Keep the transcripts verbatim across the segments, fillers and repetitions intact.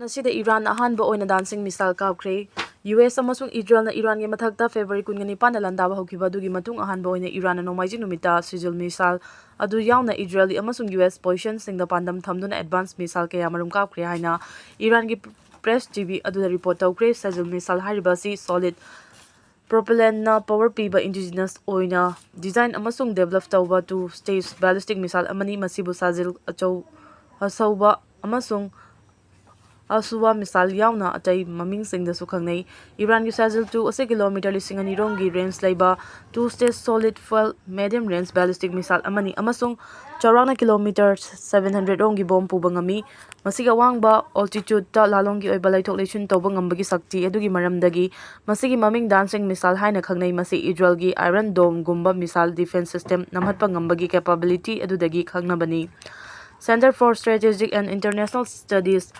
ꯑꯁꯤꯗ ꯏꯔꯥꯟꯅ ꯑꯍꯥꯟꯕ ꯑꯣꯏꯅ ꯗꯥꯟꯁꯤꯡ ꯃꯤꯁꯥꯏꯜ ꯀꯥꯞꯈ꯭ꯔꯦ꯫ ꯌꯨ ꯑꯦꯁ ꯑꯃꯁꯨꯡ ꯏꯖꯔꯦꯜꯅ ꯏꯔꯥꯟꯒꯤ ꯃꯊꯛꯇ ꯐꯦꯕ꯭ꯔꯨꯋꯥꯔꯤ ꯀꯨꯟꯒ ꯅꯤꯄꯥꯟꯗ ꯂꯥꯟꯗꯥꯕ ꯍꯧꯈꯤꯕ ꯑꯗꯨꯒꯤ ꯃꯇꯨꯡ ꯑꯍꯥꯟꯕ ꯑꯣꯏꯅ ꯏꯔꯥꯟꯅ ꯅꯣꯡꯃꯥꯏꯖꯤꯡ ꯅꯨꯃꯤꯠꯇ ꯁꯤꯖꯤꯜ ꯃꯤꯁꯥꯏꯜ ꯑꯗꯨ ꯌꯥꯎꯅ ꯏꯖꯔꯦꯜꯒꯤ ꯑꯃꯁꯨꯡ ꯌꯨ ꯑꯦꯁ ꯄꯣꯖꯤꯁꯟꯁꯤꯡꯗ ꯄꯥꯟꯗꯝ ꯊꯝꯗꯨꯅ ꯑꯦꯗꯚꯥꯟꯁ ꯃꯤꯁꯥꯏꯜ ꯀꯌꯥꯃꯔꯨꯝ ꯀꯥꯞꯈ꯭ꯔꯦ ꯍꯥꯏꯅ ꯏꯔꯥꯟꯒꯤ ꯄ꯭ꯔꯦꯁ ꯇꯤ ꯚꯤ ꯑꯗꯨꯗ ꯔꯤꯄꯣꯔꯠ ꯇꯧꯈ꯭ꯔꯦ꯫ ꯁꯤꯖꯤꯜ ꯃꯤꯁꯥꯏꯜ ꯍꯥꯏꯔꯤꯕ ꯑꯁꯤ ꯁꯣꯂꯤꯗ ꯄ꯭ꯔꯣꯄꯦꯂꯦꯟꯅ ꯄꯥꯋꯔ ꯄꯤꯕ ꯏꯟꯗꯤꯖꯤꯅꯁ ꯑꯣꯏꯅ ꯗꯤꯖꯥꯏꯟ ꯑꯃꯁꯨꯡ ꯗꯦꯕꯂꯞ ꯇꯧꯕ ꯇꯨ ꯁ꯭ꯇꯦꯖ ꯕꯦꯂꯤꯁꯇꯤꯛ ꯃꯤꯁꯥꯏꯜ ꯑꯃꯅꯤ꯫ ꯃꯁꯤꯕꯨ ꯁꯥꯖꯤꯜ ꯑꯆꯧ ꯑꯁꯧꯕ ꯑꯃꯁꯨꯡ ꯑꯁꯨꯋꯥ ꯃꯤꯁꯥꯏꯜ ꯌꯥꯎꯅ ꯑꯇꯩ ꯃꯃꯤꯡꯁꯤꯡꯗꯁꯨ ꯈꯪꯅꯩ꯫ ꯏꯔꯥꯟꯒꯤ ꯁꯥꯖꯤꯜ ꯇꯨ ꯑꯁꯤ ꯀꯤꯂꯣꯃꯤꯇꯔ ꯂꯤꯁꯤꯡ ꯑꯅꯤ ꯔꯣꯝꯒꯤ ꯔꯦꯟꯖ ꯂꯩꯕ two stage solid fuel medium range ballistic missile ꯑꯃꯅꯤ ꯑꯃꯁꯨꯡ ꯆꯥꯎꯔꯥꯛꯅ ꯀꯤꯂꯣꯃꯤꯇꯔ ꯁꯚꯦꯟ ꯍꯟꯗ꯭ꯔꯦꯗ ꯔꯣꯝꯒꯤ ꯕꯣꯝ ꯄꯨꯕ ꯉꯝꯃꯤ꯫ ꯃꯁꯤꯒꯤ ꯑꯋꯥꯡꯕ ꯑꯣꯜꯇꯤꯆꯨꯗꯇ ꯂꯥꯂꯣꯡꯒꯤ ꯑꯣꯏꯕ ꯂꯩꯊꯣꯛ ꯂꯩꯁꯤꯟ ꯇꯧꯕ ꯉꯝꯕꯒꯤ ꯁꯛꯇꯤ ꯑꯗꯨꯒꯤ ꯃꯔꯝꯗꯒꯤ ꯃꯁꯤꯒꯤ ꯃꯃꯤꯡ ꯗꯥꯟꯁꯤꯡ ꯃꯤꯁꯥꯏꯜ ꯍꯥꯏꯅ ꯈꯪꯅꯩ꯫ ꯃꯁꯤ ꯏꯖꯔꯦꯜꯒꯤ ꯑꯥꯏꯔꯟ ꯗꯣꯝꯒꯨꯝꯕ ꯃꯤꯁꯥꯏꯜ ꯗꯤꯐꯦꯟꯁ ꯁꯤꯁꯇꯦꯝ ꯅꯝꯍꯠꯄ ꯉꯝꯕꯒꯤ ꯀꯦꯄꯥꯕꯤꯂꯤꯇꯤ ꯑꯗꯨꯗꯒꯤ ꯈꯪꯅꯕꯅꯤ꯫ Center for Strategic and International Studies,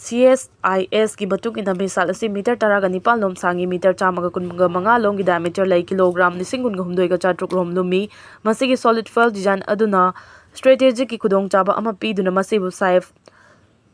C S ꯑꯥꯏ ꯑꯦꯁꯀꯤ ꯃꯇꯨꯡ ꯏꯟꯅ ꯃꯤꯁꯥꯏꯜ ꯑꯁꯤ ꯃꯤꯇꯔ ꯇꯔꯥꯒ ꯅꯤꯄꯥꯟ ꯂꯣꯝ ꯁꯥꯡꯏ, ꯃꯤꯇꯔ ꯆꯥꯝꯃꯒ ꯀꯨꯟꯒ ꯃꯉꯥ ꯂꯣꯝꯒꯤ ꯗꯥꯏꯃꯤꯇꯔ ꯂꯩ, ꯀꯤꯂꯣꯒ꯭ꯔꯥꯝ ꯂꯤꯁꯤꯡ ꯀꯨꯟꯒ ꯍꯨꯝꯗꯣꯏꯒ ꯆꯥꯇ꯭ꯔꯨꯛ ꯔꯣꯝ ꯂꯨꯝꯃꯤ꯫ ꯃꯁꯤꯒꯤ ꯁꯣꯂꯤꯗ ꯐ꯭ꯌꯨꯑꯦꯜ ꯗꯤꯖꯥꯏꯟ ꯑꯗꯨꯅ ꯁ꯭ꯇ꯭ꯔꯦꯇꯦꯖꯤꯛꯀꯤ ꯈꯨꯗꯣꯡꯆꯥꯕ ꯑꯃ ꯄꯤꯗꯨꯅ ꯃꯁꯤꯕꯨ ꯁꯥꯏꯐ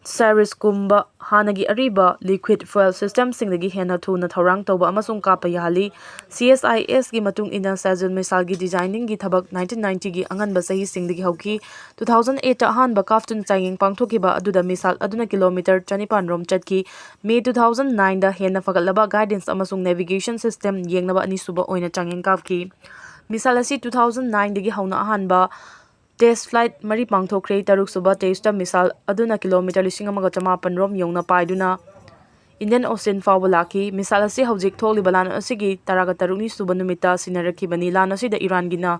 ꯁꯥꯏꯔꯤꯁꯀꯨꯝꯕ ꯍꯥꯟꯅꯒꯤ ꯑꯔꯤꯕ ꯂꯤꯀ꯭ꯋꯤꯗ ꯐ꯭ꯌꯨꯑꯦꯜ ꯁꯤꯁꯇꯦꯝꯁꯤꯡꯗꯒꯤ ꯍꯦꯟꯅ ꯊꯨꯅ ꯊꯧꯔꯥꯡ ꯇꯧꯕ ꯑꯃꯁꯨꯡ ꯀꯥꯞꯄ ꯌꯥꯍꯜꯂꯤ꯫ ꯁꯤ ꯑꯦꯁ ꯑꯥꯏ ꯑꯦꯁꯀꯤ ꯃꯇꯨꯡ ꯏꯟꯅ, ꯁꯥꯖꯤꯜ ꯃꯤꯁꯥꯏꯜꯒꯤ ꯗꯤꯖꯥꯏꯅꯤꯡꯒꯤ ꯊꯕꯛ ꯅꯥꯏꯟꯇꯤꯟ ꯅꯥꯏꯟꯇꯤꯒꯤ ꯑꯉꯟꯕ ꯆꯍꯤꯁꯤꯡꯗꯒꯤ ꯍꯧꯈꯤ꯫ ꯇꯨ ꯊꯥꯎꯖꯟ ꯑꯩꯠꯇ ꯑꯍꯥꯟꯕ ꯀꯥꯞꯇꯨꯅ ꯆꯥꯡꯌꯦꯡ ꯄꯥꯡꯊꯣꯛꯈꯤꯕ ꯑꯗꯨꯗ ꯃꯤꯁꯥꯏꯜ ꯑꯗꯨꯅ ꯀꯤꯂꯣꯃꯤꯇꯔ ꯆꯅꯤꯄꯥꯟ ꯔꯣꯝ ꯆꯠꯈꯤ꯫ ꯃꯦ ꯇꯨ ꯊꯥꯎꯖꯟ ꯅꯥꯏꯟꯗ ꯍꯦꯟꯅ ꯐꯒꯠꯂꯕ ꯒꯥꯏꯗꯦꯟꯁ ꯑꯃꯁꯨꯡ ꯅꯦꯚꯤꯒꯦꯁꯟ ꯁꯤꯁꯇꯦꯝ ꯌꯦꯡꯅꯕ ꯑꯅꯤꯁꯨꯕ ꯑꯣꯏꯅ ꯆꯥꯡꯌꯦꯡ ꯀꯥꯞꯈꯤ꯫ ꯃꯤꯁꯥꯏꯜ ꯑꯁꯤ ꯇꯨ ꯊꯥꯎꯖꯟ ꯅꯥꯏꯟꯗꯒꯤ ꯍꯧꯅ ꯑꯍꯥꯟꯕ ꯇꯦꯁ ꯐ꯭ꯂꯥꯏꯠ ꯃꯔꯤ ꯄꯥꯡꯊꯣꯛꯈ꯭ꯔꯦ꯫ ꯇꯔꯨꯛꯁꯨꯕ ꯇꯦꯁꯇ ꯃꯤꯁꯥꯏꯜ ꯑꯗꯨꯅ ꯀꯤꯂꯣꯃꯤꯇꯔ ꯂꯤꯁꯤꯡ ꯑꯃꯒ ꯆꯃꯥꯄꯟ ꯔꯣꯝ ꯌꯧꯅ ꯄꯥꯏꯗꯨꯅ ꯏꯟꯗꯤꯌꯟ ꯑꯣꯁꯤꯌꯟ ꯐꯥꯎꯕ ꯂꯥꯛꯈꯤ꯫ ꯃꯤꯁꯥꯏꯜ ꯑꯁꯤ ꯍꯧꯖꯤꯛ ꯊꯣꯛꯂꯤꯕ ꯂꯥꯟ ꯑꯁꯤꯒꯤ ꯇꯔꯥꯒ ꯇꯔꯨꯛꯅꯤ ꯁꯨꯕ ꯅꯨꯃꯤꯠꯇ ꯁꯤꯟꯅꯔꯛꯈꯤꯕꯅꯤ꯫ ꯂꯥꯟ ꯑꯁꯤꯗ ꯏꯔꯥꯟꯒꯤꯅ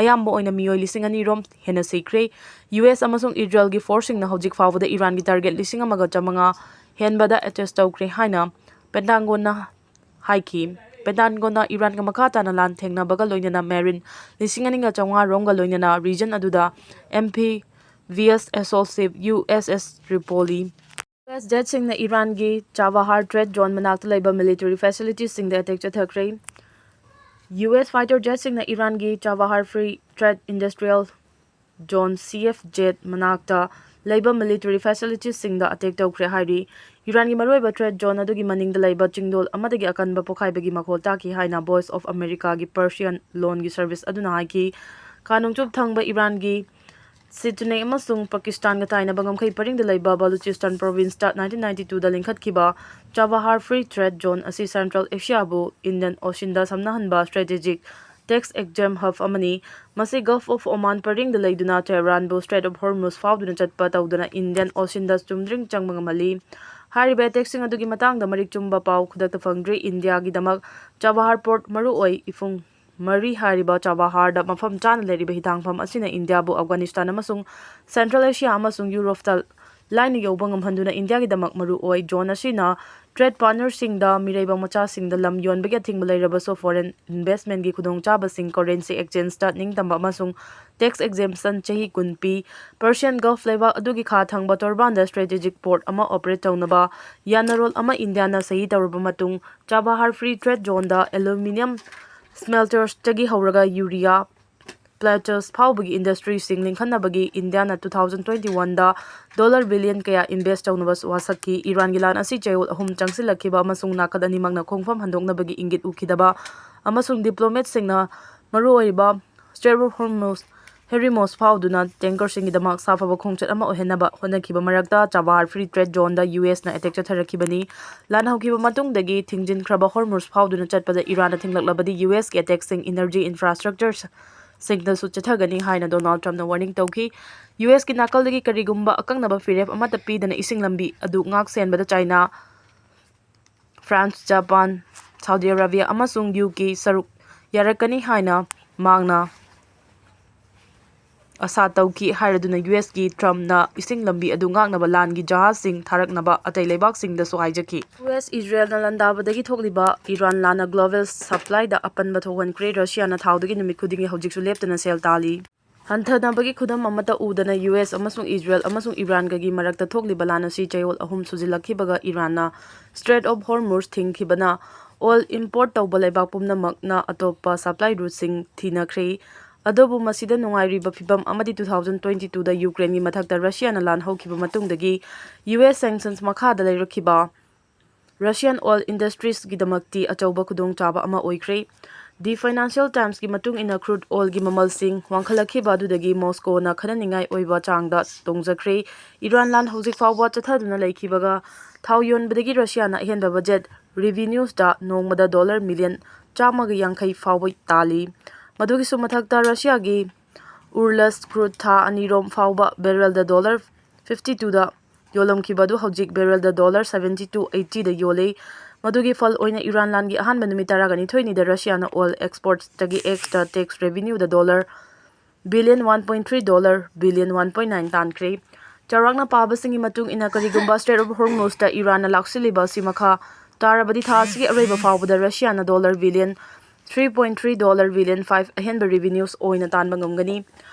ꯑꯌꯥꯝꯕ ꯑꯣꯏꯅ ꯃꯤꯑꯣꯏ ꯂꯤꯁꯤꯡ ꯑꯅꯤ ꯔꯣꯝ ꯍꯦꯟꯅ ꯁꯤꯈ꯭ꯔꯦ꯫ ꯌꯨ ꯑꯦꯁ ꯑꯃꯁꯨꯡ ꯏꯖꯔꯦꯜꯒꯤ ꯐꯣꯔꯁꯁꯤꯡꯅ ꯍꯧꯖꯤꯛ ꯐꯥꯎꯕꯗ ꯏꯔꯥꯟꯒꯤ ꯇꯥꯔꯒꯦꯠ ꯂꯤꯁꯤꯡ ꯑꯃꯒ ꯆꯥꯃꯉꯥ ꯍꯦꯟꯕꯗ ꯑꯦꯇꯦꯛ ꯇꯧꯈ꯭ꯔꯦ ꯍꯥꯏꯅ ꯄꯦꯟꯇꯥꯒꯣꯟꯅ ꯍꯥꯏꯈꯤ꯫ ꯄꯦꯟꯇꯥꯒꯣꯟꯅ ꯏꯔꯥꯟꯒ ꯃꯈꯥ ꯇꯥꯅ ꯂꯥꯟ ꯊꯦꯡꯅꯕꯒ ꯂꯣꯏꯅꯅ ꯃꯦꯔꯤꯟ ꯂꯤꯁꯤꯡ ꯑꯅꯤꯒ ꯆꯥꯃꯉꯥ ꯔꯣꯝꯒ ꯂꯣꯏꯅꯅ ꯔꯤꯖꯟ ꯑꯗꯨꯗ amphibious assault ship U S S Tripoli, U S ꯖꯦꯠꯁꯤꯡꯅ ꯏꯔꯥꯟꯒꯤ ꯆꯥꯕꯍꯥꯔ ꯇ꯭ꯔꯦꯗ ꯖꯣꯟ ꯃꯅꯥꯛꯇ ꯂꯩꯕ ꯃꯤꯂꯤꯇꯔꯤ ꯐꯦꯁꯤꯂꯤꯇꯤꯁꯤꯡꯗ ꯑꯦꯇꯦꯛ ꯆꯠꯊꯈ꯭ꯔꯦ꯫ ꯌꯨ ꯑꯦꯁ ꯐꯥꯏꯇꯔ ꯖꯦꯠꯁꯤꯡꯅ ꯏꯔꯥꯟꯒꯤ Chabahar free trade industrial zone, C F jet, ꯃꯅꯥꯛꯇ ꯂꯩꯕ military facilitiesꯁꯤꯡꯗ attack ꯇꯧꯈ꯭ꯔꯦ ꯍꯥꯏꯔꯤ꯫ ꯏꯔꯥꯟꯒꯤ ꯃꯔꯨꯑꯣꯏꯕ threat zone ꯑꯗꯨꯒꯤ ꯃꯅꯤꯡꯗ ꯂꯩꯕ ꯆꯤꯡꯗꯣꯜ ꯑꯃꯗꯒꯤ ꯑꯀꯟꯕ ꯄꯣꯈꯥꯏꯕꯒꯤ ꯃꯈꯣꯜ ꯇꯥꯈꯤ ꯍꯥꯏꯅ Voice of Americaꯒꯤ Persian ꯂꯣꯟꯒꯤ service ꯑꯗꯨꯅ ꯍꯥꯏꯈꯤ꯫ ꯈꯥ ꯅꯣꯡꯆꯨꯞ ꯊꯪꯕ ꯏꯔꯥꯟꯒꯤ ꯁꯤꯇꯨꯅꯦ ꯑꯃꯁꯨꯡ ꯄꯥꯀꯤꯁꯇꯥꯟꯒ ꯇꯥꯏꯅꯕ ꯉꯝꯈꯩ ꯄꯔꯤꯡꯗ ꯂꯩꯕ ꯕꯂꯨꯆꯤꯁꯇꯥꯟ provinceꯇ nineteen ninety twoꯗ ꯂꯤꯡꯈꯠꯈꯤꯕ ꯆꯥꯕꯍꯥꯔ Free Trade Zone ꯑꯁꯤ Central Asiaꯕꯨ Indian Oceanꯗ ꯁꯝꯅꯍꯟꯕ strategic tax exempt hub ꯑꯃꯅꯤ꯫ ꯃꯁꯤ Gulf of Oman ꯄꯔꯤꯡꯗ ꯂꯩꯗꯨꯅ Tehranꯕꯨ Strait of Hormuz ꯐꯥꯎꯗꯨꯅ ꯆꯠꯄ ꯇꯧꯗꯨꯅ Indian Oceanꯗ ꯆꯨꯝꯗ꯭ꯔꯤꯡ ꯆꯪꯕ ꯉꯝꯍꯜꯂꯤ꯫ ꯍꯥꯏꯔꯤꯕ attackꯁꯤꯡ ꯑꯗꯨꯒꯤ ꯃꯇꯥꯡꯗ ꯃꯔꯤꯛ ꯆꯨꯝꯕ ꯄꯥꯎ ꯈꯨꯗꯛꯇ ꯐꯪꯗ꯭ꯔꯤ꯫ ꯏꯟꯗꯤꯌꯥꯒꯤꯗꯃꯛ ꯆꯥꯕꯍꯥꯔ port ꯃꯔꯨꯑꯣꯏ ꯏꯐꯨꯡ ꯃꯔꯤ ꯍꯥꯏꯔꯤꯕ ꯆꯥꯕꯍꯥꯔꯗ ꯃꯐꯝ ꯆꯥꯅ ꯂꯩꯔꯤꯕ ꯍꯤꯊꯥꯡꯐꯝ ꯑꯁꯤꯅ ꯏꯟꯗꯤꯌꯥꯕꯨ ꯑꯐꯒꯥꯅꯤꯁꯇꯥꯟ ꯑꯃꯁꯨꯡ Central Asia ꯑꯃꯁꯨꯡ ꯌꯨꯔꯣꯞꯇ ꯂꯥꯏꯅ ꯌꯧꯕ ꯉꯝꯍꯟꯗꯨꯅ ꯏꯟꯗꯤꯌꯥꯒꯤꯗꯃꯛ ꯃꯔꯨ ꯑꯣꯏ꯫ Zone ꯑꯁꯤꯅ trade partnerꯁꯤꯡꯗ, ꯃꯤꯔꯩꯕꯥꯛ ꯃꯆꯥꯁꯤꯡꯗ ꯂꯝ ꯌꯣꯟꯕꯒꯤ ꯑꯊꯤꯡꯕ ꯂꯩꯔꯕꯁꯨ, foreign investmentꯀꯤ ꯈꯨꯗꯣꯡꯆꯥꯕꯁꯤꯡ, currency exchangeꯇ ꯅꯤꯡꯇꯝꯕ ꯑꯃꯁꯨꯡ tax exemption ꯆꯍꯤ ꯀꯨꯟ ꯄꯤ꯫ Persian Gulf ꯂꯩꯕꯥꯛ ꯑꯗꯨꯒꯤ ꯈꯥ ꯊꯪꯕ ꯇꯣꯔꯕꯥꯟꯗ strategic port ꯑꯃ operate ꯇꯧꯅꯕ ꯌꯥꯅꯔꯣꯜ ꯑꯃ ꯏꯟꯗꯤꯌꯥꯅ ꯁꯍꯤ ꯇꯧꯔꯕ ꯃꯇꯨꯡ, ꯆꯥꯕꯍꯥꯔ Free Trade Zoneꯗ aluminium smeltersꯇꯒꯤ ꯍꯧꯔꯒ urea, plastics ꯐꯥꯎꯕꯒꯤ industryꯁꯤꯡ ꯂꯤꯡꯈꯠꯅꯕꯒꯤ ꯏꯟꯗꯤꯌꯥꯅ two thousand twenty oneꯗ dollar billion ꯀꯌꯥ invest ꯇꯧꯅꯕ ꯋꯥꯁꯛꯈꯤ꯫ ꯏꯔꯥꯟꯒꯤ ꯂꯥꯟ ꯑꯁꯤ ꯆꯌꯣꯜ ꯑꯍꯨꯝ ꯆꯪꯁꯤꯜꯂꯛꯈꯤꯕ ꯑꯃꯁꯨꯡ ꯅꯥꯀꯜ ꯑꯅꯤꯃꯛꯅ ꯈꯣꯡꯐꯝ ꯍꯟꯗꯣꯛꯅꯕꯒꯤ ꯏꯪꯒꯤꯠ ꯎꯈꯤꯗꯕ ꯑꯃꯁꯨꯡ diplomatꯁꯤꯡꯅ ꯃꯔꯨꯑꯣꯏꯕ Strait of Hormuz, Hormuz ꯐꯥꯎꯗꯨꯅ tankerꯁꯤꯡꯒꯤꯗꯃꯛ ꯁꯥꯐꯕ ꯈꯣꯡꯆꯠ ꯑꯃ ꯑꯣꯏꯍꯟꯅꯕ ꯍꯣꯠꯅꯈꯤꯕ ꯃꯔꯛꯇ, ꯆꯥꯕꯍꯥꯔ Free Trade Zoneꯗ USꯅ attack ꯆꯠꯊꯔꯛꯈꯤꯕꯅꯤ꯫ ꯂꯥꯟ ꯍꯧꯈꯤꯕ ꯃꯇꯨꯡꯗꯒꯤ ꯊꯤꯡꯖꯤꯟꯈ꯭ꯔꯕ Hormuz ꯐꯥꯎꯗꯨꯅ ꯆꯠꯄꯗ ꯏꯔꯥꯟꯅ ꯊꯤꯡꯂꯛꯂꯕꯗꯤ USꯀꯤ attackꯁꯤꯡ energy infrastructure ꯁꯤꯡꯗꯁꯨ ꯆꯠꯊꯒꯅꯤ ꯍꯥꯏꯅ Donald Trumpꯅ warning ꯇꯧꯈꯤ꯫ USꯀꯤ ꯅꯥꯀꯜꯗꯒꯤ ꯀꯔꯤꯒꯨꯝꯕ ꯑꯀꯛꯅꯕ ꯐꯤꯔꯦꯞ ꯑꯃꯠꯇ ꯄꯤꯗꯅ ꯏꯁꯤꯡ ꯂꯝꯕꯤ ꯑꯗꯨ ꯉꯥꯛ ꯁꯦꯟꯕꯗ China, France, Japan, Saudi Arabia ꯑꯃꯁꯨꯡ UK ꯁꯔꯨꯛ ꯌꯥꯔꯛꯀꯅꯤ ꯍꯥꯏꯅ ꯃꯥꯡꯅ ꯑꯁꯥ ꯇꯧꯈꯤ ꯍꯥꯏꯔꯗꯨꯅ USꯀꯤ Trumpꯅ ꯏꯁꯤꯡ ꯂꯝꯕꯤ ꯑꯗꯨ ꯉꯥꯛꯅꯕ ꯂꯥꯟꯒꯤ ꯖꯍꯥꯖꯁꯤꯡ ꯊꯥꯔꯛꯅꯕ ꯑꯇꯩ ꯂꯩꯕꯥꯛꯁꯤꯡꯗꯁꯨ ꯍꯥꯏꯖꯈꯤ꯫ US Israelꯅ ꯂꯥꯟꯗꯥꯕꯗꯒꯤ ꯊꯣꯛꯂꯤꯕ ꯏꯔꯥꯟ ꯂꯥꯟꯅ global supplyꯗ ꯑꯄꯟꯕ ꯊꯣꯛꯍꯟꯈ꯭ꯔꯦ꯫ Russiaꯅ ꯊꯥꯎꯗꯒꯤ ꯅꯨꯃꯤꯠ ꯈꯨꯗꯤꯡꯒꯤ ꯍꯧꯖꯤꯛꯁꯨ ꯂꯦꯞꯇꯅ ꯁꯦꯜ ꯇꯥꯜꯂꯤ꯫ ꯍꯟꯊꯅꯕꯒꯤ ꯈꯨꯗꯝ ꯑꯃꯠꯇ ꯎꯗꯅ US ꯑꯃꯁꯨꯡ Israel ꯑꯃꯁꯨꯡ ꯏꯔꯥꯟꯒꯒꯤ ꯃꯔꯛꯇ ꯊꯣꯛꯂꯤꯕ ꯂꯥꯟ ꯑꯁꯤ ꯆꯌꯣꯜ ꯑꯍꯨꯝ ꯁꯨꯖꯤꯜꯂꯛꯈꯤꯕꯒ ꯏꯔꯥꯟꯅ Strait of Hormuz ꯊꯤꯡꯈꯤꯕꯅ oil import ꯇꯧꯕ ꯂꯩꯕꯥꯛ ꯄꯨꯝꯅꯃꯛꯅ ꯑꯇꯣꯞꯄ supply routeꯁꯤꯡ ꯊꯤꯅꯈ꯭ꯔꯦ꯫ ꯑꯗꯨꯕꯨ ꯃꯁꯤꯗ ꯅꯨꯡꯉꯥꯏꯔꯤꯕ ꯐꯤꯚꯝ ꯑꯃꯗꯤ two thousand twenty twoꯗ ꯌꯨꯀ꯭ꯔꯦꯟꯒꯤ ꯃꯊꯛꯇ ꯔꯁꯤꯌꯥꯅ ꯂꯥꯟ ꯍꯧꯈꯤꯕ ꯃꯇꯨꯡꯗꯒꯤ U S sanctions ꯃꯈꯥꯗ ꯂꯩꯔꯛꯈꯤꯕ Russian oil industriesꯒꯤꯗꯃꯛꯇꯤ ꯑꯆꯧꯕ ꯈꯨꯗꯣꯡꯆꯥꯕ ꯑꯃ ꯑꯣꯏꯈ꯭ꯔꯦ꯫ The Financial Timesꯀꯤ ꯃꯇꯨꯡ ꯏꯟꯅ crude oilꯒꯤ ꯃꯃꯜꯁꯤꯡ ꯋꯥꯡꯈꯠꯂꯛꯈꯤꯕ ꯑꯗꯨꯗꯒꯤ ꯃꯣꯁꯀꯣꯅ ꯈꯟꯅꯅꯤꯡꯉꯥꯏ ꯑꯣꯏꯕ ꯆꯥꯡꯗ ꯇꯣꯡꯖꯈ꯭ꯔꯦ꯫ ꯏꯔꯥꯟ ꯂꯥꯟ ꯍꯧꯖꯤꯛ ꯐꯥꯎꯕ ꯆꯠꯊꯗꯨꯅ ꯂꯩꯈꯤꯕꯒ ꯊꯥꯎ ꯌꯣꯟꯕꯗꯒꯤ ꯔꯁꯤꯌꯥꯅ ꯑꯍꯦꯟꯕ budget revenuesꯇ ꯅꯣꯡꯃꯗ dollar million ꯆꯥꯝꯃꯒ ꯌꯥꯡꯈꯩ ꯐꯥꯎꯕ ꯇꯥꯜꯂꯤ꯫ ꯃꯗꯨꯒꯤꯁꯨ ꯃꯊꯛꯇ ꯔꯁꯤꯌꯥꯒꯤ Urals crude ꯊꯥ ꯑꯅꯤꯔꯣꯝ ꯐꯥꯎꯕ barrelꯗ dollar fifty twoꯗ ꯌꯣꯜꯂꯝꯈꯤꯕ ꯑꯗꯨ ꯍꯧꯖꯤꯛ barrelꯗ dollar seventy two eightyꯗ ꯌꯣꯜꯂꯤ꯫ ꯃꯗꯨꯒꯤ ꯐꯜ ꯑꯣꯏꯅ ꯏꯔꯥꯟ ꯂꯥꯟꯒꯤ ꯑꯍꯥꯟꯕ ꯅꯨꯃꯤꯠ ꯇꯔꯥꯒ ꯅꯤꯊꯣꯏꯅꯤꯗ ꯔꯁꯤꯌꯥꯅ oil exportsꯇꯒꯤ Xꯇ tax revenueꯗ dollar billion one point three, dollar billion one point nine ꯇꯥꯟꯈ꯭ꯔꯦ꯫ ꯆꯥꯎꯔꯥꯛꯅ ꯄꯥꯕꯁꯤꯡꯒꯤ ꯃꯇꯨꯡ ꯏꯟꯅ, ꯀꯔꯤꯒꯨꯝꯕ Strait of Hormuzꯇ ꯏꯔꯥꯟꯅ ꯂꯥꯛꯁꯤꯜꯂꯤꯕ ꯑꯁꯤ ꯃꯈꯥ ꯇꯥꯔꯕꯗꯤ, ꯊꯥ ꯑꯁꯤꯒꯤ ꯑꯔꯣꯏꯕ ꯐꯥꯎꯕꯗ ꯔꯁꯤꯌꯥꯅ dollar billion three point three, dollar billion five ꯑꯍꯦꯟꯕ revenues ꯑꯣꯏꯅ ꯇꯥꯟꯕ ꯉꯝꯒꯅꯤ꯫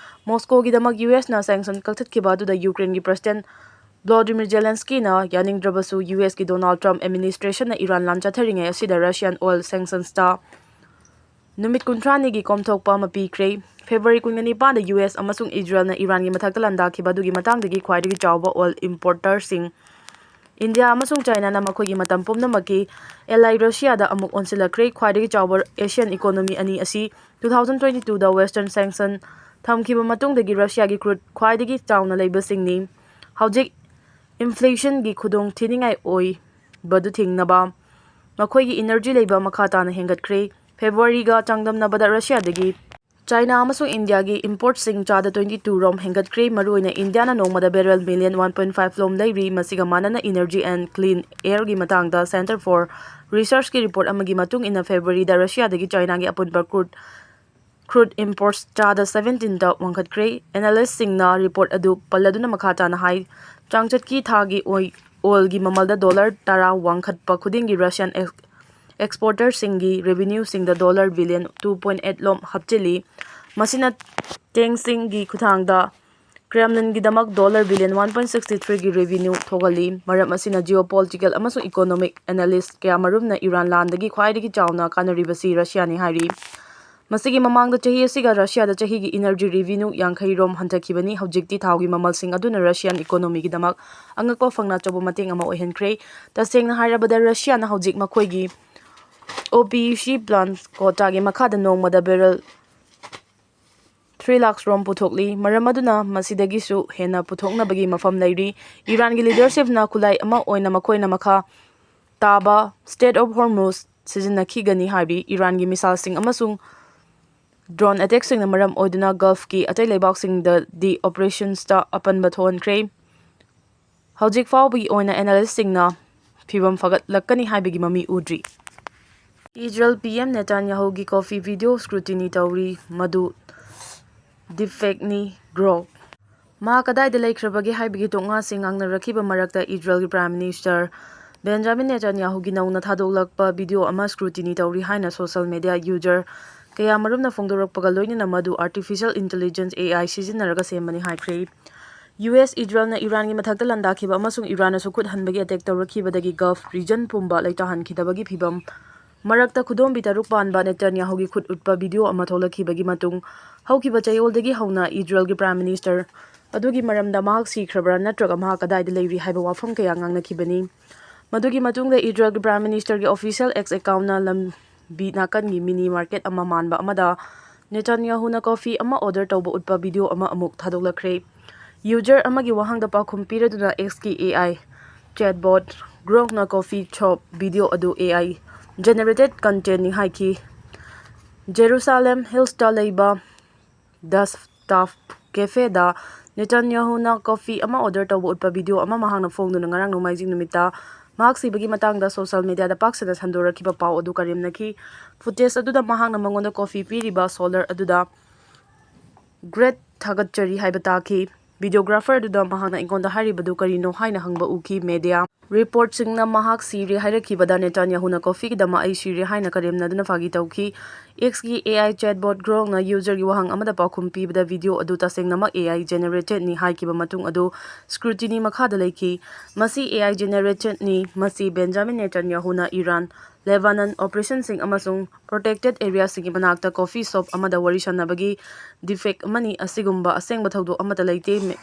ꯃꯣꯁꯀꯣꯒꯤꯗꯃꯛ U Sꯅ sanction ꯀꯛꯊꯠꯈꯤꯕ ꯑꯗꯨꯗ ꯌꯨꯀ꯭ꯔꯦꯟꯒꯤ President Volodymyr Zelenskyꯅ ꯌꯥꯅꯤꯡꯗ꯭ꯔꯕꯁꯨ, U Sꯀꯤ Donald Trump administrationꯅ ꯏꯔꯥꯟ ꯂꯥꯟ ꯆꯠꯊꯔꯤꯉꯩ ꯑꯁꯤꯗ Russian oil sanctionsta ꯅꯨꯃꯤꯠ ꯀꯨꯟꯊ꯭ꯔꯥꯅꯤꯒꯤ ꯀꯣꯝꯊꯣꯛꯄ ꯑꯃ ꯄꯤꯈ꯭ꯔꯦ꯫ February ꯀꯨꯟꯒ ꯅꯤꯄꯥꯟꯗ U S ꯑꯃꯁꯨꯡ ꯏꯖꯔꯦꯜꯅ ꯏꯔꯥꯟꯒꯤ ꯃꯊꯛꯇ ꯂꯥꯟꯗꯥꯈꯤꯕ ꯑꯗꯨꯒꯤ ꯃꯇꯥꯡꯗꯒꯤ ꯈ꯭ꯋꯥꯏꯗꯒꯤ ꯆꯥꯎꯕ oil importerꯁꯤꯡ ꯏꯟꯗꯤꯌꯥ ꯑꯃꯁꯨꯡ ꯆꯥꯏꯅꯥꯅ ꯃꯈꯣꯏꯒꯤ ꯃꯇꯝ ꯄꯨꯝꯅꯃꯛꯀꯤ ally ꯔꯁꯤꯌꯥꯗ ꯑꯃꯨꯛ ꯑꯣꯟꯁꯤꯜꯂꯛꯈ꯭ꯔꯦ꯫ ꯈ꯭ꯋꯥꯏꯗꯒꯤ ꯆꯥꯎꯕ Asian economy ꯑꯅꯤ ꯑꯁꯤ two thousand twenty twoꯗ Western sanction ꯊꯝꯈꯤꯕ ꯃꯇꯨꯡꯗꯒꯤ ꯔꯁꯤꯌꯥꯒꯤ crude ꯈ꯭ꯋꯥꯏꯗꯒꯤ ꯆꯥꯎꯅ ꯂꯩꯕꯁꯤꯡꯅꯤ꯫ ꯍꯧꯖꯤꯛ inflationꯒꯤ ꯈꯨꯗꯣꯡ ꯊꯤꯅꯤꯡꯉꯥꯏ ꯑꯣꯏꯕꯗꯨ ꯊꯤꯡꯅꯕ ꯃꯈꯣꯏꯒꯤ energy ꯂꯩꯕ ꯃꯈꯥ ꯇꯥꯅ ꯍꯦꯟꯒꯠꯈ꯭ꯔꯦ꯫ Februaryꯒ ꯆꯥꯡꯗꯝꯅꯕꯗ ꯔꯁꯤꯌꯥꯗꯒꯤ ꯆꯥꯏꯅꯥ ꯑꯃꯁꯨꯡ ꯏꯟꯗꯤꯌꯥꯒꯤ importꯁꯤꯡ ꯆꯥꯗ twenty two ꯔꯣꯝ ꯍꯦꯟꯒꯠꯈ꯭ꯔꯦ꯫ ꯃꯔꯨꯑꯣꯏꯅ ꯏꯟꯗꯤꯌꯥꯅ ꯅꯣꯡꯃꯗ barrel million one point five ꯂꯣꯝ ꯂꯩꯔꯤ꯫ ꯃꯁꯤꯒ ꯃꯥꯟꯅꯅ Energy and Clean Airꯒꯤ ꯃꯇꯥꯡꯗ Center for Researchꯀꯤ report ꯑꯃꯒꯤ ꯃꯇꯨꯡ ꯏꯟꯅ, Februaryꯗ ꯔꯁꯤꯌꯥꯗꯒꯤ ꯆꯥꯏꯅꯥꯒꯤ ꯑꯄꯨꯟꯕ crude crude imports ꯆꯥꯗ seventeenꯗ ꯋꯥꯡꯈꯠꯈ꯭ꯔꯦ꯫ Analystꯁꯤꯡꯅ report ꯑꯗꯨ ꯄꯜꯂꯗꯨꯅ ꯃꯈꯥ ꯇꯥꯅ ꯍꯥꯏ, ꯆꯥꯡꯆꯠꯀꯤ ꯊꯥꯒꯤ ꯑꯣꯏ-, oilꯒꯤ ꯃꯃꯜꯗ dollar ꯇꯔꯥ ꯋꯥꯡꯈꯠꯄ ꯈꯨꯗꯤꯡꯒꯤ Russian ex-, exporterꯁꯤꯡꯒꯤ revenueꯁꯤꯡꯗ dollar billion two point eight ꯂꯣꯝ ꯍꯥꯞꯆꯤꯜꯂꯤ꯫ ꯃꯁꯤꯅ tankꯁꯤꯡꯒꯤ ꯈꯨꯠꯊꯥꯡꯗ Kremlinꯒꯤꯗꯃꯛ dollar billion one point six threeꯒꯤ revenue ꯊꯣꯛꯍꯜꯂꯤ꯫ ꯃꯔꯝ ꯑꯁꯤꯅ geopolitical ꯑꯃꯁꯨꯡ economic analyst ꯀꯌꯥꯃꯔꯨꯝꯅ ꯏꯔꯥꯟ ꯂꯥꯟꯗꯒꯤ ꯈ꯭ꯋꯥꯏꯗꯒꯤ ꯆꯥꯎꯅ ꯀꯥꯟꯅꯔꯤꯕꯁꯤ ꯔꯁꯤꯌꯥꯅꯤ ꯍꯥꯏꯔꯤ꯫ ꯃꯁꯤꯒꯤ ꯃꯃꯥꯡꯗ ꯆꯍꯤ ꯑꯁꯤꯒ ꯔꯁꯤꯌꯥꯗ ꯆꯍꯤꯒꯤ energy revenue ꯌꯥꯡꯈꯩ ꯔꯣꯝ ꯍꯟꯊꯈꯤꯕꯅꯤ꯫ ꯍꯧꯖꯤꯛꯇꯤ ꯊꯥꯎꯒꯤ ꯃꯃꯜꯁꯤꯡ ꯑꯗꯨꯅ Russian economyꯒꯤꯗꯃꯛ ꯑꯉꯛꯄ ꯐꯪꯅ ꯑꯆꯧꯕ ꯃꯇꯦꯡ ꯑꯃ ꯑꯣꯏꯍꯟꯈ꯭ꯔꯦ꯫ ꯇꯁꯦꯡꯅ ꯍꯥꯏꯔꯕꯗ, ꯔꯁꯤꯌꯥꯅ ꯍꯧꯖꯤꯛ ꯃꯈꯣꯏꯒꯤ OPEC plant quotaꯒꯤ ꯃꯈꯥꯗ ꯅꯣꯡꯃꯗ barrel three lakh ꯔꯣꯝ ꯄꯨꯊꯣꯛꯂꯤ꯫ ꯃꯔꯝ ꯑꯗꯨꯅ ꯃꯁꯤꯗꯒꯤꯁꯨ ꯍꯦꯟꯅ ꯄꯨꯊꯣꯛꯅꯕꯒꯤ ꯃꯐꯝ ꯂꯩꯔꯤ꯫ ꯏꯔꯥꯟꯒꯤ leadershipꯅ ꯈꯨꯠꯂꯥꯏ ꯑꯃ ꯑꯣꯏꯅ ꯃꯈꯣꯏꯅ ꯃꯈꯥ ꯇꯥꯕ Strait of Hormuz ꯁꯤꯖꯤꯟꯅꯈꯤꯒꯅꯤ ꯍꯥꯏꯔꯤ꯫ ꯏꯔꯥꯟꯒꯤ missileꯁꯤꯡ ꯑꯃꯁꯨꯡ drone attackꯁꯤꯡꯅ ꯃꯔꯝ ꯑꯣꯏꯗꯨꯅ Gulfꯀꯤ ꯑꯇꯩ ꯂꯩꯕꯥꯛꯁꯤꯡꯗꯗꯤ operationꯁꯇ ꯑꯄꯟꯕ ꯊꯣꯛꯍꯟꯈ꯭ꯔꯦ꯫ ꯍꯧꯖꯤꯛ ꯐꯥꯎꯕꯒꯤ ꯑꯣꯏꯅ analystꯁꯤꯡꯅ ꯐꯤꯚꯝ ꯐꯒꯠꯂꯛꯀꯅꯤ ꯍꯥꯏꯕꯒꯤ ꯃꯃꯤ ꯎꯗ꯭ꯔꯤ꯫ Israel PM Netanyahuꯒꯤ coffee video scrutiny ꯇꯧꯔꯤ, ꯃꯗꯨ deepfakeꯅꯤ꯫ Grok꯫ ꯃꯍꯥꯛ ꯀꯗꯥꯏꯗ ꯂꯩꯈ꯭ꯔꯕꯒꯦ ꯍꯥꯏꯕꯒꯤ ꯇꯣꯛꯉꯥꯁꯤꯡ ꯉꯥꯡꯅꯔꯛꯈꯤꯕ ꯃꯔꯛꯇ ꯏꯖꯔꯦꯜꯒꯤ Prime Minister Benjamin Netanyahuꯒꯤ ꯅꯧꯅ ꯊꯥꯗꯣꯛꯂꯛꯄ video ꯑꯃ scrutiny ꯇꯧꯔꯤ ꯍꯥꯏꯅ social media user ꯀꯌꯥꯃꯔꯨꯝꯅ ꯐꯣꯡꯗꯣꯔꯛꯄꯒ ꯂꯣꯏꯅꯅ ꯃꯗꯨ artificial intelligence, AI, ꯁꯤꯖꯤꯟꯅꯔꯒ ꯁꯦꯝꯕꯅꯤ ꯍꯥꯏꯈ꯭ꯔꯦ꯫ US ꯏꯖꯔꯦꯜꯅ ꯏꯔꯥꯟꯒꯤ ꯃꯊꯛꯇ ꯂꯥꯟꯗꯥꯈꯤꯕ ꯑꯃꯁꯨꯡ ꯏꯔꯥꯟꯅꯁꯨ ꯈꯨꯠ ꯍꯟꯕꯒꯤ attack ꯇꯧꯔꯛꯈꯤꯕꯗꯒꯤ Gulf region ꯄꯨꯝꯕ ꯂꯩꯇꯥꯍꯟꯈꯤꯗꯕꯒꯤ ꯐꯤꯚꯝ ꯃꯔꯛꯇ ꯈꯨꯗꯣꯝꯕꯤ ꯇꯔꯨꯛ ꯄꯥꯟꯕ ꯅꯦꯇꯟꯌꯥꯍꯨꯒꯤ ꯈꯨꯠ ꯎꯠꯄ video ꯑꯃ ꯊꯣꯛꯂꯛꯈꯤꯕꯒꯤ ꯃꯇꯨꯡ ꯍꯧꯈꯤꯕ ꯆꯌꯣꯜꯗꯒꯤ ꯍꯧꯅ ꯏꯖꯔꯦꯜꯒꯤ Prime Minister ꯑꯗꯨꯒꯤ ꯃꯔꯝꯗ ꯃꯍꯥꯛ ꯁꯤꯈ꯭ꯔꯕ꯭ꯔꯥ ꯅꯠꯇ꯭ꯔꯒ ꯃꯍꯥꯛ ꯀꯗꯥꯏꯗ ꯂꯩꯔꯤ ꯍꯥꯏꯕ ꯋꯥꯐꯝ ꯀꯌꯥ ꯉꯥꯡꯅꯈꯤꯕꯅꯤ꯫ ꯃꯗꯨꯒꯤ ꯃꯇꯨꯡꯗ ꯏꯖꯔꯦꯜꯒꯤ Prime Ministerꯒꯤ official X accountꯅ ꯂꯝꯕꯤ ꯅꯥꯀꯟꯒꯤ mini market ꯑꯃ ꯃꯥꯟꯕ ꯑꯃꯗ ꯅꯦꯇꯟꯌꯥꯍꯨꯅ coffee ꯑꯃ order ꯇꯧꯕ ꯎꯠꯄ video ꯑꯃ ꯑꯃꯨꯛ ꯊꯥꯗꯣꯛꯂꯛꯈ꯭ꯔꯦ꯫ User ꯑꯃꯒꯤ ꯋꯥꯍꯪꯗ ꯄꯥꯎꯈꯨꯝ ꯄꯤꯔꯗꯨꯅ Xꯀꯤ AI chatbot Grokꯅ coffee shop video ꯑꯗꯨ AI generated contentꯅꯤ ꯍꯥꯏꯈꯤ꯫ Jerusalem Hillsꯇ ꯂꯩꯕ The Staff Cafeꯗ ꯅꯦꯇꯟꯌꯥꯍꯨꯅ coffee ꯑꯃ order ꯇꯧꯕ ꯎꯠꯄ video ꯑꯃ ꯃꯍꯥꯛꯅ ꯐꯣꯡꯗꯨꯅ ꯉꯔꯥꯡ ꯅꯣꯡꯃꯥꯏꯖꯤꯡ ꯅꯨꯃꯤꯠꯇ ꯃꯍꯥꯛ ꯁꯤꯕꯒꯤ ꯃꯇꯥꯡꯗ social mediaꯗ ꯄꯥꯛ ꯁꯟꯅ ꯁꯟꯗꯣꯔꯛꯈꯤꯕ ꯄꯥꯎ ꯑꯗꯨ ꯀꯔꯦꯝꯅꯈꯤ꯫ Footage ꯑꯗꯨꯗ ꯃꯍꯥꯛꯅ ꯃꯉꯣꯟꯗ coffee ꯄꯤꯔꯤꯕ seller ꯑꯗꯨꯗ "Great ꯊꯥꯒꯠꯆꯔꯤ" ꯍꯥꯏꯕ ꯇꯥꯈꯤ꯫ Videographer ꯑꯗꯨꯗ ꯃꯍꯥꯛꯅ ꯑꯩꯉꯣꯟꯗ ꯍꯥꯏꯔꯤꯕꯗꯨ ꯀꯔꯤꯅꯣ ꯍꯥꯏꯅ ꯍꯪꯕ ꯎꯈꯤ꯫ Media reportꯁꯤꯡꯅ ꯃꯍꯥꯛ ꯁꯤꯔꯦ ꯍꯥꯏꯔꯛꯈꯤꯕꯗ ꯅꯦꯇꯟꯌꯥꯍꯨꯅ coffeeꯒꯤꯗꯃꯛ "ꯑꯩ ꯁꯤꯔꯦ" ꯍꯥꯏꯅ ꯀꯔꯦꯝꯅꯗꯨꯅ ꯐꯥꯒꯤ ꯇꯧꯈꯤ꯫ X ꯀꯤ A I chatbot Grokꯅ userꯒꯤ ꯋꯥꯍꯪ ꯑꯃꯗ ꯄꯥꯎꯈꯨꯝ ꯄꯤꯕꯗ video ꯑꯗꯨ ꯇꯁꯦꯡꯅꯃꯛ A I generatedꯅꯤ ꯍꯥꯏꯈꯤꯕ ꯃꯇꯨꯡ ꯑꯗꯨ scrutiny ꯃꯈꯥꯗ ꯂꯩꯈꯤ꯫ ꯃꯁꯤ A I generatedꯅꯤ꯫ ꯃꯁꯤ Benjamin Netanyahuꯅ Iran, Lebanon operationꯁꯤꯡ ꯑꯃꯁꯨꯡ protected areaꯁꯤꯡꯒꯤ ꯃꯅꯥꯛꯇ coffee shop ꯑꯃꯗ ꯋꯥꯔꯤ ꯁꯥꯟꯅꯕꯒꯤ deepfake ꯑꯃꯅꯤ꯫ ꯑꯁꯤꯒꯨꯝꯕ ꯑꯁꯦꯡꯕ ꯊꯧꯗꯣꯛ ꯑꯃꯠꯇ ꯂꯩꯇꯦ꯫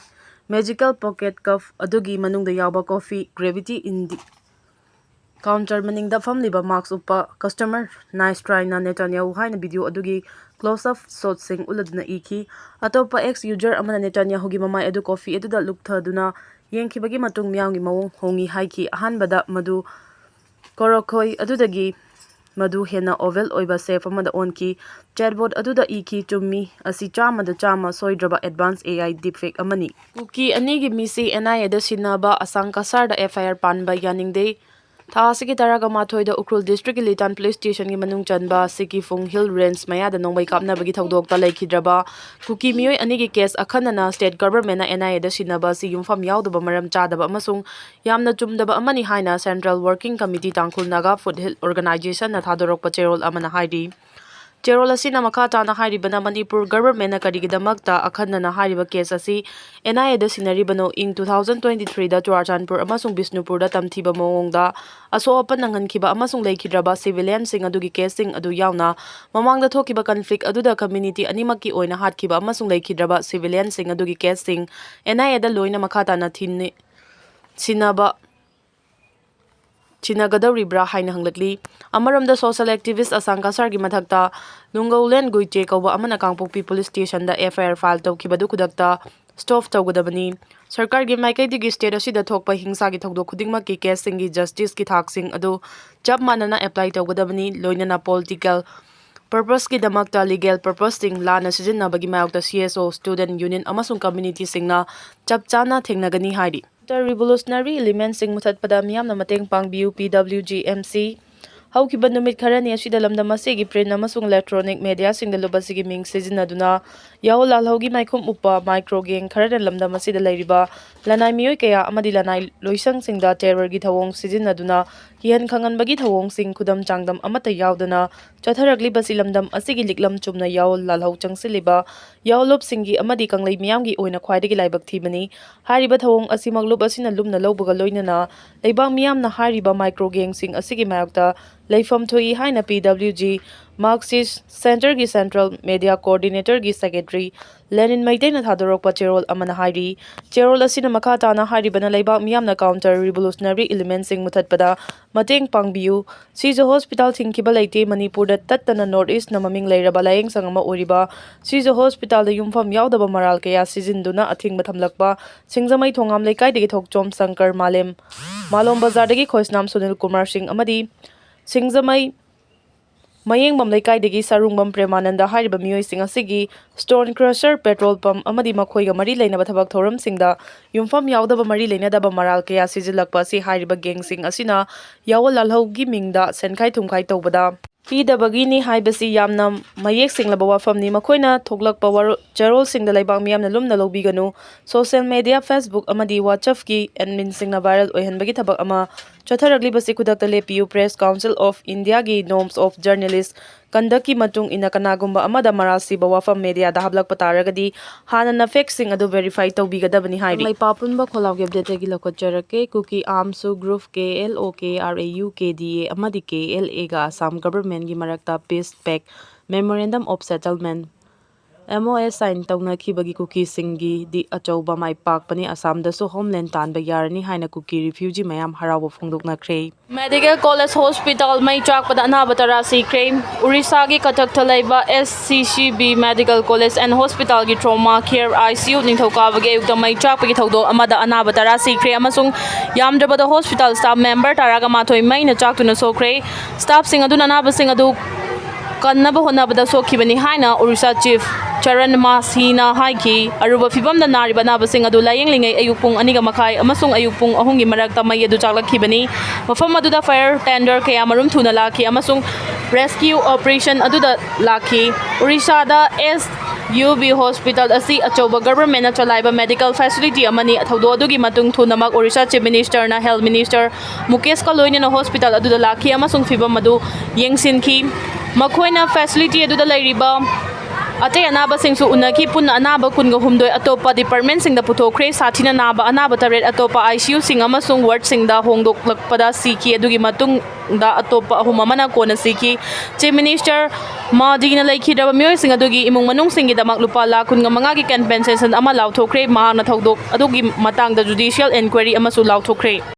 Magical pocket cuff ꯑꯗꯨꯒꯤ ꯃꯅꯨꯡꯗ ꯌꯥꯎꯕ coffee gravity in the counter ꯃꯅꯤꯡꯗ ꯐꯝꯂꯤꯕ mask ꯎꯞꯄ customer, nice tryꯅ Netanyahu ꯍꯥꯏꯅ video ꯑꯗꯨꯒꯤ close-up shotꯁꯤꯡ ꯎꯠꯂꯗꯨꯅ ꯏꯈꯤ꯫ ꯑꯇꯣꯞꯄ X user ꯑꯃꯅ Netanyahuꯒꯤ ꯃꯃꯥꯏ ꯑꯗꯨ coffee ꯑꯗꯨꯗ ꯂꯨꯞꯊꯗꯨꯅ ꯌꯦꯡꯈꯤꯕꯒꯤ ꯃꯇꯨꯡ ꯃꯤꯌꯥꯝꯒꯤ ꯃꯑꯣꯡ ꯍꯣꯡꯏ ꯍꯥꯏꯈꯤ꯫ ꯑꯍꯥꯟꯕꯗ ꯃꯗꯨ ꯀꯣꯔꯣꯈꯣꯏ ꯑꯗꯨꯗꯒꯤ ꯃꯗꯨ ꯍꯦꯟꯅ oval ꯑꯣꯏꯕ shape ꯑꯃꯗ ꯑꯣꯟꯈꯤ꯫ Chatbot ꯑꯗꯨꯗ ꯏꯈꯤ, "ꯆꯨꯝꯃꯤ, ꯑꯁꯤ ꯆꯥꯝꯃꯗ ꯆꯥꯝꯃ ꯁꯣꯏꯗ꯭ꯔꯕ advanced A I deepfake ꯑꯃꯅꯤ"꯫ ꯀꯨꯀꯤ ꯑꯅꯤꯒꯤ ꯃꯤꯁꯤ N I Aꯗ ꯁꯤꯟꯅꯕ ꯑꯁꯥꯡ ꯀꯁꯥꯔꯗ F I R ꯄꯥꯟꯕ ꯌꯥꯅꯤꯡꯗꯦ꯫ ꯊꯥ ꯑꯁꯤꯒꯤ ꯇꯔꯥꯒ ꯃꯥꯊꯣꯏꯗ ꯎꯈ꯭ꯔꯨꯜ districtꯀꯤ ꯂꯤꯇꯥꯟ police stationꯒꯤ ꯃꯅꯨꯡ ꯆꯟꯕ ꯁꯤꯀꯤꯐꯨꯡ Hill Range ꯃꯌꯥꯗ ꯅꯣꯡꯃꯩ ꯀꯥꯞꯅꯕꯒꯤ ꯊꯧꯗꯣꯛꯇ ꯂꯩꯈꯤꯗ꯭ꯔꯕ ꯀꯨꯀꯤ ꯃꯤꯑꯣꯏ ꯑꯅꯤꯒꯤ case ꯑꯈꯟꯅꯅ state governmentꯅ N I Aꯗ ꯁꯤꯟꯅꯕ ꯑꯁꯤ ꯌꯨꯝꯐꯝ ꯌꯥꯎꯗꯕ, ꯃꯔꯝ ꯆꯥꯗꯕ ꯑꯃꯁꯨꯡ ꯌꯥꯝꯅ ꯆꯨꯝꯗꯕ ꯑꯃꯅꯤ ꯍꯥꯏꯅ Central Working Committee Tangkhul Naga Foothill Organizationꯅ ꯊꯥꯗꯣꯔꯛꯄ ꯆꯦꯔꯣꯜ ꯑꯃꯅ ꯍꯥꯏꯔꯤ꯫ ꯆꯦꯔꯣꯜ ꯑꯁꯤꯅ ꯃꯈꯥ ꯇꯥꯅ ꯍꯥꯏꯔꯤꯕꯅ, ꯃꯅꯤꯄꯨꯔ governmentꯅ ꯀꯔꯤꯒꯤꯗꯃꯛꯇ ꯑꯈꯟꯅꯅ ꯍꯥꯏꯔꯤꯕ case ꯑꯁꯤ N I Aꯗ ꯁꯤꯟꯅꯔꯤꯕꯅꯣ? ꯏꯪ two thousand twenty threeꯗ ꯆꯨꯔꯥꯆꯥꯟꯄꯨꯔ ꯑꯃꯁꯨꯡ ꯕꯤꯁꯅꯨꯄꯨꯔꯗ ꯇꯝꯊꯤꯕ ꯃꯑꯣꯡꯗ ꯑꯁꯣꯛ ꯑꯄꯟ ꯅꯪꯍꯟꯈꯤꯕ ꯑꯃꯁꯨꯡ ꯂꯩꯈꯤꯗ꯭ꯔꯕ civilianꯁꯤꯡ ꯑꯗꯨꯒꯤ caseꯁꯤꯡ ꯑꯗꯨ ꯌꯥꯎꯅ ꯃꯃꯥꯡꯗ ꯊꯣꯛꯈꯤꯕ conflict ꯑꯗꯨꯗ community ꯑꯅꯤꯃꯛꯀꯤ ꯑꯣꯏꯅ ꯍꯥꯠꯈꯤꯕ ꯑꯃꯁꯨꯡ ꯂꯩꯈꯤꯗ꯭ꯔꯕ civilianꯁꯤꯡ ꯑꯗꯨꯒꯤ caseꯁꯤꯡ N I Aꯗ ꯂꯣꯏꯅ ꯃꯈꯥ ꯇꯥꯅ ꯊꯤꯟꯅꯤ-, ꯁꯤꯟꯅꯕ ꯁꯤꯟꯅꯒꯗꯧꯔꯤꯕ꯭ꯔꯥ ꯍꯥꯏꯅ ꯍꯪꯂꯛꯂꯤ꯫ ꯑꯃꯔꯣꯝꯗ social activist ꯑꯁꯥꯡ ꯀꯁꯥꯔꯒꯤ ꯃꯊꯛꯇ ꯂꯨꯡꯒꯧꯂꯦꯟ ꯒꯨꯏꯇꯦ ꯀꯧꯕ ꯑꯃꯅ ꯀꯥꯡꯄꯣꯛꯄꯤ police stationꯗ F I R file ꯇꯧꯈꯤꯕꯗꯨ ꯈꯨꯗꯛꯇ stop ꯇꯧꯒꯗꯕꯅꯤ꯫ ꯁꯔꯀꯥꯔꯒꯤ ꯃꯥꯏꯀꯩꯗꯒꯤ state ꯑꯁꯤꯗ ꯊꯣꯛꯄ ꯍꯤꯡꯁꯥꯒꯤ ꯊꯧꯗꯣꯛ ꯈꯨꯗꯤꯡꯃꯛꯀꯤ caseꯁꯤꯡꯒꯤ justiceꯀꯤ ꯊꯥꯛꯁꯤꯡ ꯑꯗꯨ ꯆꯞ ꯃꯥꯟꯅꯅ apply ꯇꯧꯒꯗꯕꯅꯤ, ꯂꯣꯏꯅꯅ political purposeꯀꯤꯗꯃꯛꯇ legal purposeꯁꯤꯡ ꯂꯥꯟꯅ ꯁꯤꯖꯤꯟꯅꯕꯒꯤ ꯃꯥꯌꯣꯛꯇ C S O, student union ꯑꯃꯁꯨꯡ communityꯁꯤꯡꯅ ꯆꯞ ꯆꯥꯅ ꯊꯦꯡꯅꯒꯅꯤ ꯍꯥꯏꯔꯤ꯫ Counter revolutionary elementꯁꯤꯡ ꯃꯨꯊꯠꯄꯗ ꯃꯤꯌꯥꯝꯅ ꯃꯇꯦꯡ ꯄꯥꯡꯕꯤꯌꯨ, P W G M C꯫ ꯍꯧꯈꯤꯕ ꯅꯨꯃꯤꯠ ꯈꯔꯅꯤ ꯑꯁꯤꯗ ꯂꯝꯗꯝ ꯑꯁꯤꯒꯤ print ꯑꯃꯁꯨꯡ electronic mediaꯁꯤꯡꯗ ꯂꯨꯞ ꯑꯁꯤꯒꯤ ꯃꯤꯡ ꯁꯤꯖꯤꯟꯅꯗꯨꯅ ꯌꯥꯑꯣ ꯂꯥꯜꯍꯧꯒꯤ ꯃꯥꯏꯈꯨꯝ ꯎꯞꯄ micro gang ꯈꯔꯅ ꯂꯝꯗꯝ ꯑꯁꯤꯗ ꯂꯩꯔꯤꯕ ꯂꯅꯥꯏ ꯃꯤꯑꯣꯏ ꯀꯌꯥ ꯑꯃꯗꯤ ꯂꯅꯥꯏ ꯂꯣꯏꯁꯪꯁꯤꯡꯗ terrorꯒꯤ ꯊꯧꯑꯣꯡ ꯁꯤꯖꯤꯟꯅꯗꯨꯅ ꯀꯤꯍꯟ ꯈꯪꯍꯟꯕꯒꯤ ꯊꯧꯑꯣꯡꯁꯤꯡ ꯈꯨꯗꯝ ꯆꯥꯡꯗꯝ ꯑꯃꯠꯇ ꯌꯥꯎꯗꯅ ꯆꯠꯊꯔꯛꯂꯤꯕꯁꯤ ꯂꯝꯗꯝ ꯑꯁꯤꯒꯤ ꯂꯤꯛꯂꯝ ꯆꯨꯝꯅ ꯌꯥꯑꯣꯜ ꯂꯥꯜꯍꯧ ꯆꯪꯁꯤꯜꯂꯤꯕ ꯌꯥꯑꯣꯜꯂꯨꯞꯁꯤꯡꯒꯤ ꯑꯃꯗꯤ ꯀꯪꯂꯩ ꯃꯤꯌꯥꯝꯒꯤ ꯑꯣꯏꯅ ꯈ꯭ꯋꯥꯏꯗꯒꯤ ꯂꯥꯏꯕꯛ ꯊꯤꯕꯅꯤ꯫ ꯍꯥꯏꯔꯤꯕ ꯊꯧꯑꯣꯡ ꯑꯁꯤꯃꯛ ꯂꯨꯞ ꯑꯁꯤꯅ ꯂꯨꯝꯅ ꯂꯧꯕꯒ ꯂꯣꯏꯅꯅ ꯂꯩꯕꯥꯛ ꯃꯤꯌꯥꯝꯅ ꯍꯥꯏꯔꯤꯕ ꯃꯥꯏꯀ꯭ꯔꯣ ꯒꯦꯡꯁꯤꯡ ꯑꯁꯤꯒꯤ ꯃꯥꯌꯣꯛꯇ ꯂꯩꯐꯝ ꯊꯣꯛꯏ ꯍꯥꯏꯅ P W G Marxist Centreꯒꯤ Central Media Coordinatorꯒꯤ Secretary ꯂꯦꯅꯤꯟ ꯃꯩꯇꯩꯅ ꯊꯥꯗꯣꯔꯛꯄ ꯆꯦꯔꯣꯜ ꯑꯃꯅ ꯍꯥꯏꯔꯤ꯫ ꯆꯦꯔꯣꯜ ꯑꯁꯤꯅ ꯃꯈꯥ ꯇꯥꯅ ꯍꯥꯏꯔꯤꯕꯅ ꯂꯩꯕꯥꯛ ꯃꯤꯌꯥꯝꯅ counter revolutionary elementꯁꯤꯡ ꯃꯨꯊꯠꯄꯗ ꯃꯇꯦꯡ ꯄꯥꯡꯕꯤꯌꯨ꯫ ꯁꯤꯖ ꯍꯣꯁꯄꯤꯇꯥꯜ ꯊꯤꯡꯈꯤꯕ ꯂꯩꯇꯦ꯫ ꯃꯅꯤꯄꯨꯔꯗ ꯇꯠꯇꯅ North Eastꯅ ꯃꯃꯤꯡ ꯂꯩꯔꯕ ꯂꯥꯌꯦꯡꯁꯪ ꯑꯃ ꯑꯣꯏꯔꯤꯕ ꯁꯤꯖ ꯍꯣꯁꯄꯤꯇꯥꯜꯗ ꯌꯨꯝꯐꯝ ꯌꯥꯎꯗꯕ ꯃꯔꯥꯜ ꯀꯌꯥ ꯁꯤꯖꯤꯟꯗꯨꯅ ꯑꯊꯤꯡꯕ ꯊꯝꯂꯛꯄ ꯁꯤꯡꯖꯃꯩ ꯊꯣꯉꯥꯝ ꯂꯩꯀꯥꯏꯗꯒꯤ ꯊꯣꯛꯆꯣꯝ ꯁꯪꯀꯔ ꯃꯥꯂꯦꯝ, ꯃꯥꯂꯣꯝ ꯕꯖꯥꯔꯗꯒꯤ ꯈꯣꯏꯁꯅꯥꯝ ꯁꯨꯅꯤꯜ ꯀꯨꯃꯥꯔ ꯁꯤꯡ ꯑꯃꯗꯤ ꯁꯤꯡꯖꯃꯩ ꯃꯌꯦꯡꯕꯝ ꯂꯩꯀꯥꯏꯗꯒꯤ ꯁꯔꯨꯡꯕꯝ ꯄ꯭ꯔꯦꯃꯥꯅꯟꯗ ꯍꯥꯏꯔꯤꯕ ꯃꯤꯑꯣꯏꯁꯤꯡ ꯑꯁꯤꯒꯤ Stone Crusher, petrol pump ꯑꯃꯗꯤ ꯃꯈꯣꯏꯒ ꯃꯔꯤ ꯂꯩꯅꯕ ꯊꯕꯛ ꯊꯧꯔꯝꯁꯤꯡꯗ ꯌꯨꯝꯐꯝ ꯌꯥꯎꯗꯕ ꯃꯔꯤ ꯂꯩꯅꯗꯕ ꯃꯔꯥꯜ ꯀꯌꯥ ꯁꯤꯖꯤꯜꯂꯛꯄ ꯑꯁꯤ ꯍꯥꯏꯔꯤꯕ ꯒꯦꯡꯁꯤꯡ ꯑꯁꯤꯅ ꯌꯥꯑꯣꯜ ꯂꯥꯜꯍꯧꯒꯤ ꯃꯤꯡꯗ ꯁꯦꯟꯈꯥꯏ ꯊꯨꯝꯈꯥꯏ ꯇꯧꯕꯗ ꯄꯤꯗꯕꯒꯤꯅꯤ ꯍꯥꯏꯕꯁꯤ ꯌꯥꯝꯅ ꯃꯌꯦꯛ ꯁꯦꯡꯂꯕ ꯋꯥꯐꯝꯅꯤ꯫ ꯃꯈꯣꯏꯅ ꯊꯣꯛꯂꯛꯄ ꯋꯥꯔꯣ-, ꯆꯦꯔꯣꯜꯁꯤꯡꯗ ꯂꯩꯕꯥꯛ ꯃꯤꯌꯥꯝꯅ ꯂꯨꯝꯅ ꯂꯧꯕꯤꯒꯅꯨ꯫ Social media, Facebook ꯑꯃꯗꯤ WhatsAppꯀꯤ adminꯁꯤꯡꯅ viral ꯑꯣꯏꯍꯟꯕꯒꯤ ꯊꯕꯛ ꯑꯃ ꯆꯠꯊꯔꯛꯂꯤꯕꯁꯤ ꯈꯨꯗꯛꯇ ꯂꯦꯞꯄꯤꯌꯨ꯫ Press Council of Indiaꯒꯤ Norms of Journalist Conductꯀꯤ ꯃꯇꯨꯡ ꯏꯟꯅ ꯀꯅꯥꯒꯨꯝꯕ ꯑꯃꯗ ꯃꯔꯥꯜ ꯁꯤꯕ ꯋꯥꯐꯝ mediaꯗ ꯍꯥꯞꯂꯛꯄ ꯇꯥꯔꯒꯗꯤ ꯍꯥꯟꯅꯅ factꯁꯤꯡ ꯑꯗꯨ verify ꯇꯧꯕꯤꯒꯗꯕꯅꯤ ꯍꯥꯏꯔꯤ꯫ ꯀꯪꯂꯩꯄꯥꯛ ꯄꯨꯝꯕ ꯈꯣꯜꯂꯥꯎꯒꯤ updateꯇꯒꯤ ꯂꯧꯈꯠꯆꯔꯛꯀꯦ꯫ ꯀꯨꯀꯤ armed group K L O, K R A U, K D A ꯑꯃꯗꯤ K L Aꯒ Assam governmentꯀꯤ ꯃꯔꯛꯇ peace pact, memorandum of settlement, M O S sign ꯇꯧꯅꯈꯤꯕꯒꯤ ꯀꯨꯀꯤꯁꯤꯡꯒꯤꯗꯤ ꯑꯆꯧꯕ ꯃꯥꯏ ꯄꯥꯛꯄꯅꯤ꯫ ꯑꯁꯥꯝꯗꯁꯨ homeland ꯇꯥꯟꯕ ꯌꯥꯔꯅꯤ ꯍꯥꯏꯅ ꯀꯨꯀꯤ refugee ꯃꯌꯥꯝ ꯍꯔꯥꯎꯕ ꯐꯣꯡꯗꯣꯛꯅꯈ꯭ꯔꯦ꯫ Medical College Hospital ꯃꯩ ꯆꯥꯛꯄꯗ ꯑꯅꯥꯕ ꯇꯔꯥ ꯁꯤꯈ꯭ꯔꯦ꯫ ꯎꯔꯤꯁꯥꯒꯤ ꯀꯊꯛꯇ ꯂꯩꯕ S C C B Medical College and Hospitalꯒꯤ trauma care I C U ꯅꯤꯡꯊꯧꯀꯥꯕꯒꯤ ꯑꯌꯨꯛꯇ ꯃꯩ ꯆꯥꯛꯄꯒꯤ ꯊꯧꯗꯣꯛ ꯑꯃꯗ ꯑꯅꯥꯕ ꯇꯔꯥ ꯁꯤꯈ꯭ꯔꯦ ꯑꯃꯁꯨꯡ ꯌꯥꯝꯗ꯭ꯔꯕꯗ hospital staff member ꯇꯔꯥꯒ ꯃꯥꯊꯣꯏ ꯃꯩꯅ ꯆꯥꯛꯇꯨꯅ ꯁꯣꯛꯈ꯭ꯔꯦ꯫ Staffꯁꯤꯡ ꯑꯗꯨꯅ ꯑꯅꯥꯕꯁꯤꯡ ꯑꯗꯨ ꯀꯟꯅꯕ ꯍꯣꯠꯅꯕꯗ ꯁꯣꯛꯈꯤꯕꯅꯤ ꯍꯥꯏꯅ ꯑꯣꯔꯤꯁꯥ Chief ꯆꯔꯟ ꯃꯥꯁꯤꯅ ꯍꯥꯏꯈꯤ꯫ ꯑꯔꯨꯕ ꯐꯤꯚꯝꯗ ꯅꯥꯔꯤꯕ ꯑꯅꯥꯕꯁꯤꯡ ꯑꯗꯨ ꯂꯥꯌꯦꯡꯂꯤꯉꯩ ꯑꯌꯨꯛ ꯄꯨꯡ ꯑꯅꯤꯒ ꯃꯈꯥꯏ ꯑꯃꯁꯨꯡ ꯑꯌꯨꯛ ꯄꯨꯡ ꯑꯍꯨꯝꯒꯤ ꯃꯔꯛꯇ ꯃꯩ ꯑꯗꯨ ꯆꯥꯛꯂꯛꯈꯤꯕꯅꯤ꯫ ꯃꯐꯝ ꯑꯗꯨꯗ fire tender ꯀꯌꯥ ꯃꯔꯨꯝ ꯊꯨꯅ ꯂꯥꯛꯈꯤ ꯑꯃꯁꯨꯡ rescue operation ꯑꯗꯨꯗ ꯂꯥꯛꯈꯤ꯫ ꯑꯣꯔꯤꯁꯥꯗ S UB Hospital ꯑꯁꯤ ꯑꯆꯧꯕ government ꯅ ꯆꯂꯥꯏꯕ medical facility ꯑꯃꯅꯤ꯫ ꯊꯧꯗꯣꯛ ꯑꯗꯨꯒꯤ ꯃꯇꯨꯡ ꯊꯨꯅꯃꯛ Orissa Chief Minister ꯅ Health Minister ꯃꯨꯀꯦꯁꯀ ꯂꯣꯏꯅꯅ hospital ꯑꯗꯨꯗ ꯂꯥꯛꯈꯤ ꯑꯃꯁꯨꯡ ꯐꯤꯚꯝ ꯑꯗꯨ ꯌꯦꯡꯁꯤꯟꯈꯤ꯫ ꯃꯈꯣꯏꯅ facility ꯑꯗꯨꯗ ꯂꯩꯔꯤꯕ ꯑꯇꯩ ꯑꯅꯥꯕꯁꯤꯡꯁꯨ ꯎꯅꯈꯤ꯫ ꯄꯨꯟꯅ ꯑꯅꯥꯕ ꯀꯨꯟꯒ ꯍꯨꯝꯗꯣꯏ ꯑꯇꯣꯞꯄ department ꯁꯤꯡꯗ ꯄꯨꯊꯣꯛꯈ꯭ꯔꯦ꯫ ꯁꯥꯊꯤꯅ ꯅꯥꯕ ꯑꯅꯥꯕ ꯇꯔꯦꯠ ꯑꯇꯣꯞꯄ ICU ꯁꯤꯡ ꯑꯃꯁꯨꯡ ward ꯁꯤꯡꯗ ꯍꯣꯡꯗꯣꯛꯂꯛꯄꯗ ꯁꯤꯈꯤ꯫ ꯑꯗꯨꯒꯤ ꯃꯇꯨꯡꯗ ꯑꯇꯣꯞꯄ ꯑꯍꯨꯝ ꯑꯃꯅ ꯀꯣꯟꯅ ꯁꯤꯈꯤ꯫ Chief Minister ꯃꯥꯗꯤꯅ ꯂꯩꯈꯤꯗ꯭ꯔꯕ ꯃꯤꯑꯣꯏꯁꯤꯡ ꯑꯗꯨꯒꯤ ꯏꯃꯨꯡ ꯃꯅꯨꯡꯁꯤꯡꯒꯤꯗꯃꯛ ꯂꯨꯄꯥ ꯂꯥꯈ ꯀꯨꯟꯒ ꯃꯉꯥꯒꯤ compensation ꯑꯃ ꯂꯥꯎꯊꯣꯛꯈ꯭ꯔꯦ꯫ ꯃꯍꯥꯛꯅ ꯊꯧꯗꯣꯛ ꯑꯗꯨꯒꯤ ꯃꯇꯥꯡꯗ judicial enquiry ꯑꯃꯁꯨ ꯂꯥꯎꯊꯣꯛꯈ꯭ꯔꯦ꯫